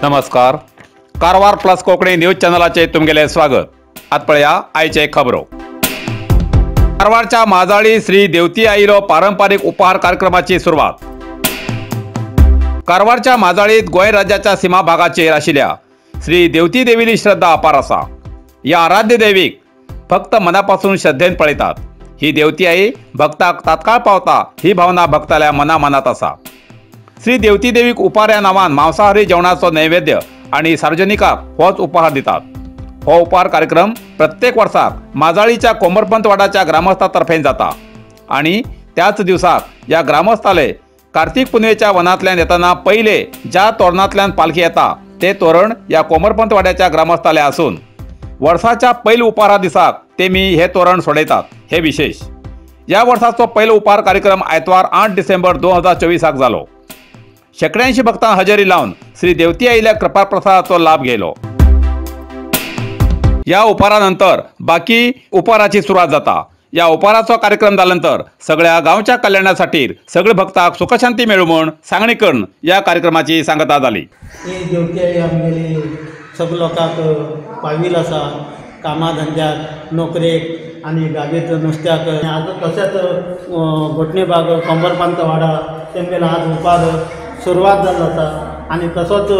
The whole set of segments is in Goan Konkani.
नमस्कार, कारवार प्लस कोंकणी न्यूज चॅनलाचे तुमगेले स्वागत। आत पळया आयचे खबरो। कारवारच्या माजाळी श्री देवती आईलो पारंपरिक उपहार कार्यक्रमाची सुरवात। कारवारच्या माजाळीत गोंय राज्याच्या सीमा भागाचेर आशिल्ल्या श्री देवती देवीली श्रद्धा अपार आसा। ह्या आराध्य देवीक फक्त मनापासून श्रद्धेन पळयतात। ही देवती आई भक्ताक तात्काळ पावता ही भावना भक्ताल्या मना मनात आसा। श्री देवती देवीक उपहार ह्या नांवान मांसाहारी जेवणाचो नैवेद्य आनी सार्वजनिकाक होच उपहार दितात। हो उपहार कार्यक्रम प्रत्येक वर्साक माजाळीच्या कोमरपंत वाडाच्या ग्रामस्था तर्फेन जाता आनी त्याच दिवसाक ह्या ग्रामस्थाले कार्तिक पुनवेच्या वनांतल्यान येतना पयले ज्या तोरणांतल्यान पालखी येता ते तोरण ह्या कोमरपंत वाड्याच्या ग्रामस्थाले आसून वर्साच्या पयल्या उपहारा दिसाक तेमी हे तोरण सोडयतात। हे विशेष ह्या वर्साचो पयलो उपहार कार्यक्रम आयतवार 8 डिसेंबर 2024 जालो। शेकड्यांशी भक्तां हजेरी लावन श्री देवती आईल्या कृपाप्रसादाचो लाभ घेतलो। या उपहारानंतर बाकी उपहाराची सुरुवात जाता। या उपहाराचो कार्यक्रम जाल्यानंतर सगळ्या गांवच्या कल्याणासाठी सगळे भक्ताक सुखशांती मेळू म्हूण सांगणी करून या कार्यक्रमाची सांगता जाली। ही देवती आई आमगेली सगळे लोकांक पाविल आसा, कामा धंद्याक, नोकरेक आनी गावीत नुस्त्याक। आज तशेंच घोटणे बाग कोंबरपांत वाडा तेमगेलो आज उपहार सुरवात जाल्लो आसा आनी तसोच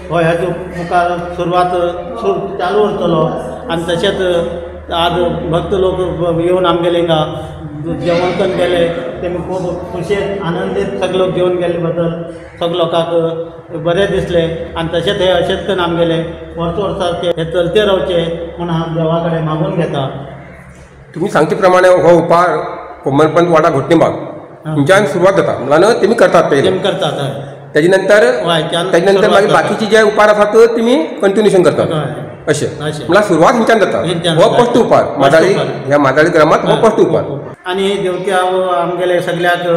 हो ह्याचो मुखार सुरवात चालू उरतलो। आनी तशेंच आज भक्त लोक येवन आमगेले हिंगा जेवण करून गेले, तेमी खूब खुशयेन आनंदीत सगळे लोक जेवन गेल्ले बद्दल सगळे लोकांक बरें दिसलें। आनी तशेंच हे अशेंच करून आमगेले वर्स वर्सा हे चलते रावचे म्हूण हांव देवा कडेन मागून घेता। तुमी सांगचे प्रमाणे हो उपहार कोमरपंत वाडा घोटणे बाग तुमच्यान सुरवात जाता म्हणल्यार तुमी करतात पयलीं करतात, तेजे नंतर मागीर बाकीचे जे उपहार आसात ते तुमी कंटिन्युएशन करतात अशें म्हणल्यार सुरवात हिंच्यान जाता। हो फर्स्ट उपहार माजाळी ह्या माजाळी ग्रामांत हो फर्स्ट उपहार। आनी देवती आमगेले सगळ्याक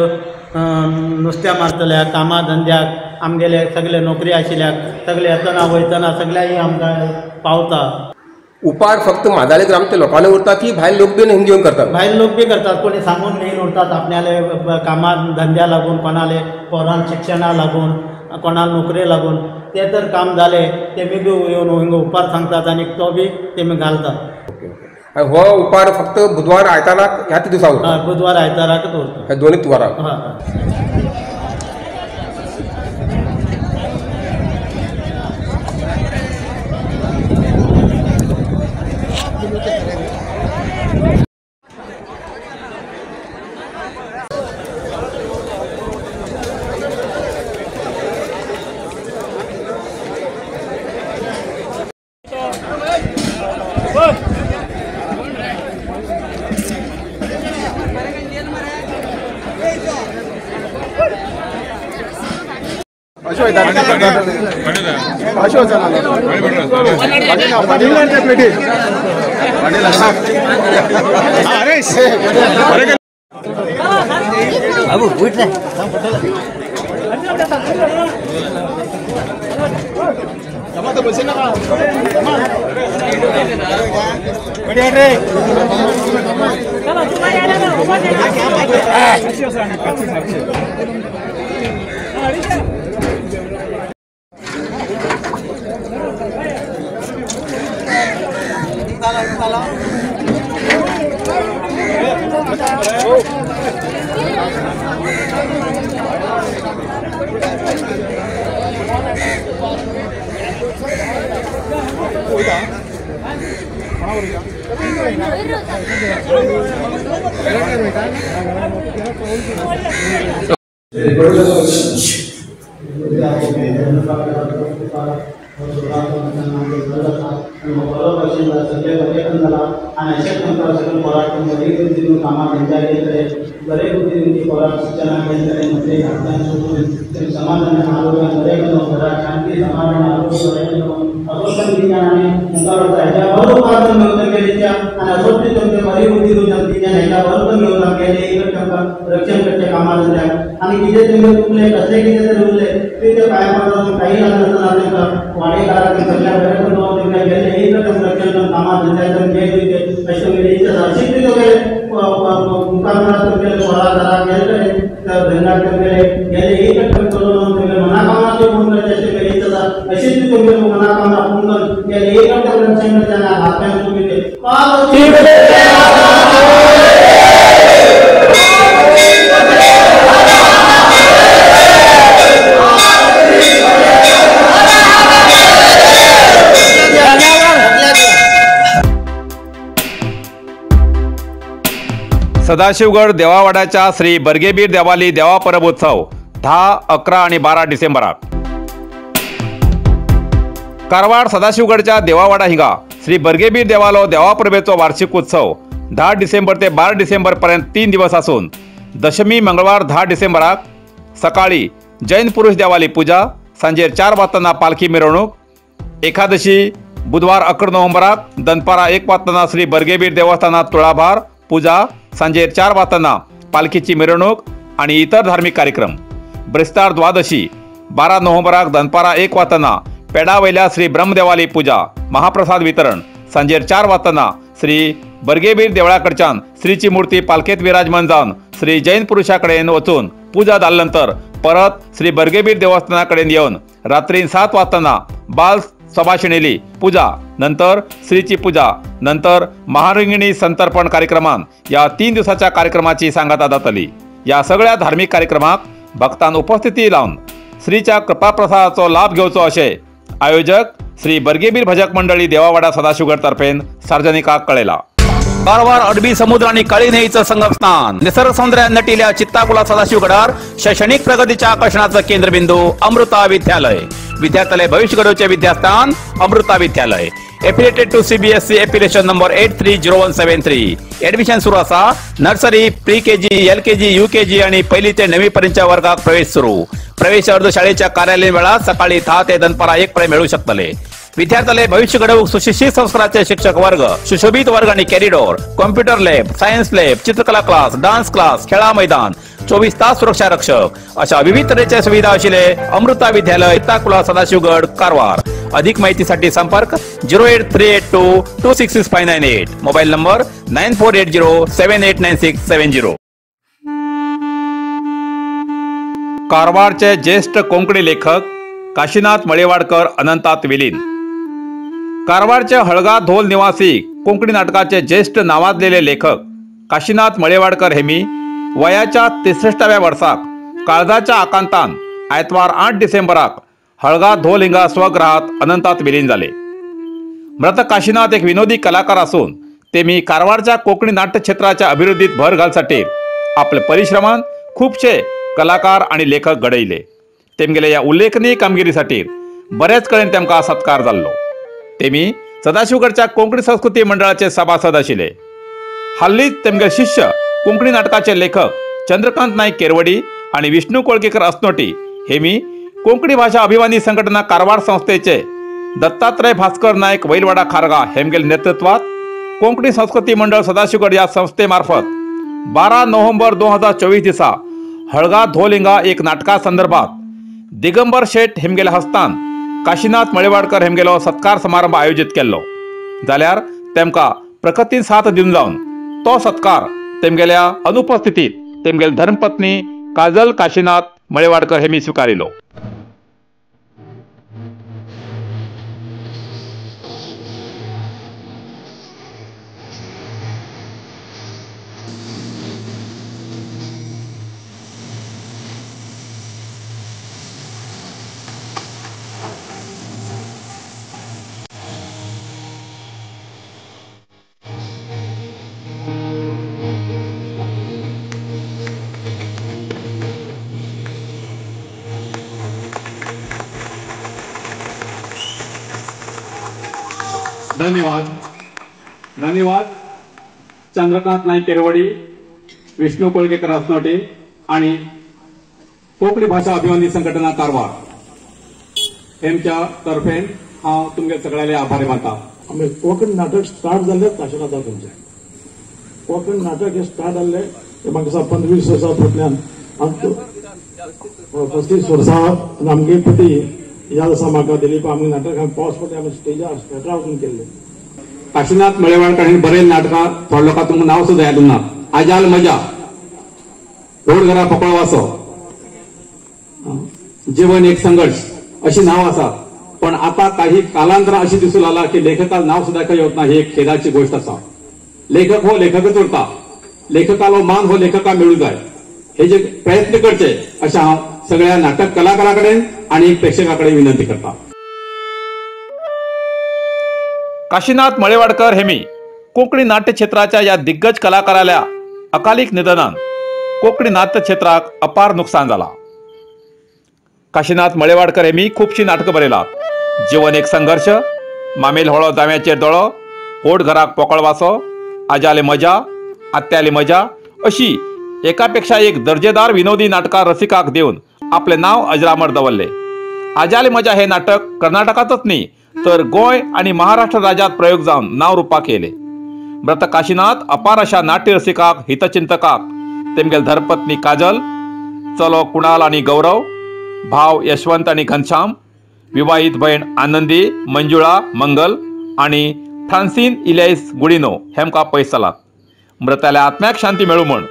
नुस्त्या मारतल्या, कामा धंद्याक, आमगेले सगळे नोकरी आशिल्ल्याक सगळे येतना वयतना सगळ्याक आमकां पावता। उपहार फक्त माजाळी ग्रामच्या लोकांनी उरता की भायर लोक बी हिंग घेवन करतात? भायर लोक बी करतात, कोणी सांगून घेवन उरतात आपल्याले कामा धंद्या लागून, कोणाले पोरांक शिक्षणा लागून, कोणाक नोकरे लागून। ते तर काम जाले तेमी बी येवन हिंगा उपहार सांगतात आनी तो बी तेमी घालतात। हो उपहार फक्त बुधवार आयताराक ह्याच दिसा उरता? बुधवार आयताराकच उरता, ह्या दोनूच वाराक। समाधान आरोग्य बरें घरात शांती समाधान आरोग्य बरें थिंच्यान आमी मुखार वता. हेच्या बरो उपकार घेवन तेंगेली इच्छा आनी असोच तुमचे बरी बुद्धी दिवन थिंच्यान हेच्या बरोबर घेवन आमगेले एक तांकां रक्षण करचें कामां धंद्याक आनी कितें तेंगे चुकलें कसलें कितें तरी उरलें ते ते पांय पडटा काही लागनासतना तांकां वाडेकाराक सगळ्या बरें करून तेंकां गेले एक रक्षण करून कामां धंद्याक जय दिवचें अशें तुमगेली इच्छा आसा. अशीच ती तुमगेले मुखार तुमगेले सोळा घराक गेले कडेन धंद्याक तुमगेले गेले एक करून तुमगेले मनाकामना त्यो पूर्ण करचें अशें तुमगेली इच्छा आसा. अशीच ती तुमगेले मनाकामना पूर्ण करून गेले एक रक्षण करचें आनी हात पांय तुमी ते सदाशिवगड देवावाड्याच्या श्री बर्गेबीर देवाली देवा परब उत्सव 10, 11 आणि 12 डिसेंबराक. कारवार सदाशिवगडच्या देवावाडा हिंगा श्री बर्गेबीर देवालो देवा परबेचो वार्षिक उत्सव 10 डिसेंबर ते 12 डिसेंबर पर्यंत 3 दिवस आसून दशमी मंगळवार 10 डिसेंबराक सकाळी जैन पुरुष देवाली पूजा, सांजेर 4 वाजताना पालखी मिरवणूक, एकादशी बुधवार 11 नोव्हेंबराक दनपारा 1 वाजताना श्री बर्गेबीर देवस्थानात तुळाभार पूजा, सांजेर 4 वाजताना पालखीची मिरवणूक आणि इतर धार्मिक कार्यक्रम. ब्रेस्तार द्वादशी 12 नोव्हेंबराक दनपारा 1 वाजताना पेडावयल्या श्री ब्रह्मदेवाली पूजा, महाप्रसाद वितरण, सांजेर 4 वाजताना श्री बर्गेबीर देवळाकडच्यान श्रीची मूर्ती पालखेत विराजमान जावन श्री जैन पुरुषाकडेन वचून पूजा जाल्या नंतर परत श्री बर्गेबीर देवस्थानाकडेन येवन रात्री 7 वाजताना बाल सभाशिणेली पूजा, नंतर श्रीची पूजा, नंतर महारिंगिणी संतर्पण कार्यक्रमान या 3 दिवसाच्या कार्यक्रमाची सांगाता जातली. या सगळ्या धार्मिक कार्यक्रमाक भक्तान उपस्थिती लावन श्रीच्या कृपाप्रसादाचो लाभ घेवचो अशें आयोजक श्री बर्गेबीर भजक मंडळी देवावाडा सदाशिवगड तर्फेन सार्वजनिकाक कळयला. कारवार अरबी समुद्र आणि काळी न्हंयेचं संगमस्थान निसर्ग सौंदर्यान नटिल्या चित्ताकुला सदाशिवगडार शैक्षणिक प्रगतीच्या आकर्षणाचं केंद्रबिंदू अमृता विद्यालय. विद्यार्थ्याले भविष्य घडवचे विद्यास्थान Amrita Vidyalaya. Affiliated to CBSE affiliation number 830173. Admission सुरू असा. Nursery, pre KG, LKG, UKG आणि पहिली ते 9वी पर्यंतच्या वर्गात प्रवेश सुरू. प्रवेश अर्ज शाळेच्या कार्यालयीन वेळात सकाळी 10 ते दनपारा 1 पर्यंत मिळू शकतले. विद्यार्थ्याले भविष्य घडवूक सुशिक्षित संस्काराचे शिक्षक वर्ग, सुशोभित वर्ग आणि corridor, computer lab, science lab, चित्रकला क्लास, डान्स क्लास, खेळा मैदान, 24 तास सुरक्षा रक्षक अशा विविध तऱ्हेच्या सुविधा असलेले अमृता विद्यालय, चित्ताकुला, सदाशिवगड, कारवार. अधिक माहितीसाठी संपर्क 08382 266598, मोबाईल नंबर 9480 789670. कारवारचे ज्येष्ठ कोंकणी लेखक काशीनाथ मळेवाडकर अनंतात विलीन. कारवारचे हळगा धोल निवासी कोंकणी नाटकाचे ज्येष्ठ नावाजलेले लेखक काशीनाथ मळेवाडकर हेमी वयाच्या 63व्या वर्साक काळजाच्या आकांतान आयतवार 8 डिसेंबराक हळगा धोल हिंगा स्वगृहात अनंतात विलीन जाले. मृत काशीनाथ एक विनोदी कलाकार असून ते मी कारवारच्या कोंकणी नाट्यक्षेत्राच्या अभिवृद्धीत भर घालसाठी आपले परिश्रमान खूपशे कलाकार आणि लेखक घडयले. तेमगेले या उल्लेखनीय कामगिरीसाठी बरेच कडेन तेमकां सत्कार जाल्लो. तेमी सदाशिवगडच्या कोंकणी संस्कृती मंडळाचे सभासद आशिल्ले. हाल्लीच तेमगे शिष्य कोंकणी नाटकाचे लेखक चंद्रकांत नाईक केरवडी आणि विष्णू कोळकेकर असनोटी हे मी कोंकणी भाषा अभिमानी संघटना कारवार संस्थेचे दत्तात्रय भास्कर नाईक वैलवाडा खारगा हेमगेल नेतृत्वात कोंकणी संस्कृती मंडळ सदाशिवगड या संस्थेमार्फत 12 नोव्हेंबर 2024 दिसा हळगा धोल हिंगा एक नाटका संदर्भात दिगंबर शेट हेमगेल्या हस्तान काशीनाथ मळेवाडकर हेमगेलो सत्कार समारंभ आयोजित केल्लो. जाल्यार तेमकां प्रकृतीन साथ दिवन जावन तो सत्कार तेमगेल्या अनुपस्थितीत तेमगेल धर्मपत्नी काजल काशीनाथ मळेवाडकर हेमी स्वीकारिलो. धन्यवाद. धन्यवाद चंद्रकांत नाईक केरवडी, विष्णू कोळगेकर असनोटे आणि कोंकणी भाषा अभिमानी संघटना कारवार हेमच्या तर्फेन हांव तुमगे सगळ्यांले आभारी मानता. आमी कोंकणी नाटक स्टार्ट जाल्लें काशिनाथा तुमचें कोंकणी नाटक हे स्टार्ट जाल्लें ते म्हाका दिसता 25 वर्सां फाटल्यान आमकां 35 वर्सां आमगे पटी याद आसा म्हाका दिलीप आमी नाटक आमी पावस पडले आमी स्टेजार थेटरा वचून केल्लें. काशिनाथ मळेवाडकर हांणी बरयल्लें नाटकां थोड्या लोकांक तुमकां नांव सुद्दां याद उरना. आजाल मजा, रोड घरा पकळवासो, जीवन एक संघर्ष अशी नांव आसात. पण आता काही कालांतरान अशी दिसूं लागला की लेखकाक नांव सुद्दां खंय येवना ही एक खेदाची गोष्ट आसा. लेखक हो लेखकच उरता, लेखकालो मान हो लेखकाक मेळूं जाय हे जे प्रयत्न करचे अशें हांव सगळ्या नाटक कलाकारा कडेन आनी प्रेक्षकां कडेन विनंती करता. काशिनाथ मळेवाडकर हेमी कोंकणी नाट्य क्षेत्राच्या ह्या दिग्गज कलाकाराल्या अकालीक निधनान कोंकणी नाट्य क्षेत्राक अपार नुकसान जाला. काशिनाथ मळेवाडकर हेमी खुबशीं नाटकां बरयलात. जीवन एक संघर्ष, मामेल होळो जांव्याचेर दोळो, होड घराक पोकळवासो, आजाले मजा, आत्याले मजा अशी एकापेक्षा एक दर्जेदार विनोदी नाटकां रसिकाक दिवन आपलें नांव अजरामर दवरले. आजाले मजा हे नाटक कर्नाटकांतच न्ही तर गोंय आनी महाराष्ट्र राज्यात प्रयोग जावन नांव रुपाक येयले. मृत काशिनाथ अपार अशा नाट्य रसिकाक हितचिंतकाक तेमगेल धर्मपत्नी काजल, चलो कुणाल आनी गौरव, भाव यशवंत आनी घनश्याम, विवाहित भयण आनंदी, मंजुळा, मंगल आनी फ्रांसीन इलेस गुडिनो हेमकां पयस जालात. मृताल्या आत्म्याक शांती मेळूं म्हूण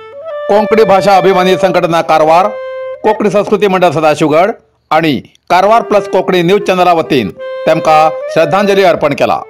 कोंकणी भाशा अभिमानी संघटना कारवार, कोंकणी संस्कृती मंडळ सदाशिवगड आनी कारवार प्लस कोंकणी न्यूज चॅनला वतीन तेमकां श्रद्धांजली अर्पण केला.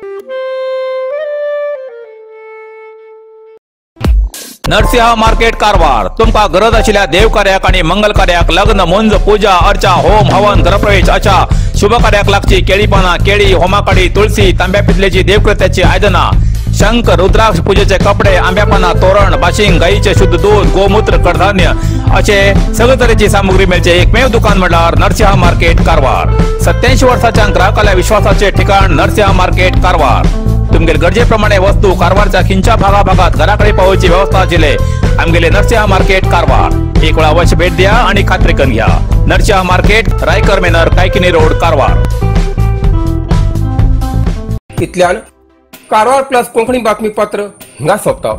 नरसिंह मार्केट कारवार तुमकां गरज आशिल्ल्या देवकार्याक आनी मंगल कार्याक लग्न, मुंज, पूजा अर्चा, होम हवन, गृहप्रवेश अशा शुभ कार्याक लागची केळी पानां, केळी, होमाकाडी, तुळसी, तांब्या पितलेची देवकृत्याची आयदनां, शंख, रुद्राक्ष, पूजेचे कपडे, आंब्या पानां, तोरण, बाशिंग, गायीचे शुद्ध दूध, गोमूत्र, कडधान्य असे सगळे तरेची सामुग्री मेळचे एकमेव दुकान म्हळ्यार नरसिंह मार्केट कारवार. 87 वर्साच्या ग्राहकाल्या विश्वासाचे ठिकाण नरसिंह मार्केट कारवार. तुमगेले गरजे प्रमाणे वस्तू कारवारच्या खिंच्या भागा भागात घराकडे पावोवची व्यवस्था आशिल्ले आमगेले नरसिंह मार्केट कारवार. एक वेळा अवश्य भेट द्या आणि खात्री करून घ्या. Narasimha market, Raikar manor, Kaikini road, Karwar. इतल्यान कारवार प्लस कोंकणी बातमीपत्र हिंगा सोंपता.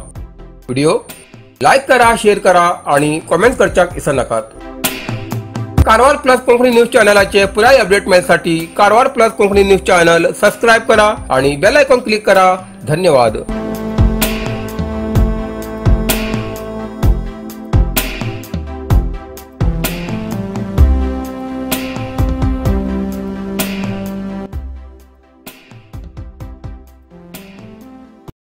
व्हिडिओ लायक करा, शेअर करा आणि कॉमेंट करच्याक विसरनाकात. कारवार प्लस कोंकणी न्यूज चॅनलाचे पुराय update मेळसाठी Karwar plus Konkani news channel subscribe करा आणि बेल आयकॉन क्लिक करा. धन्यवाद.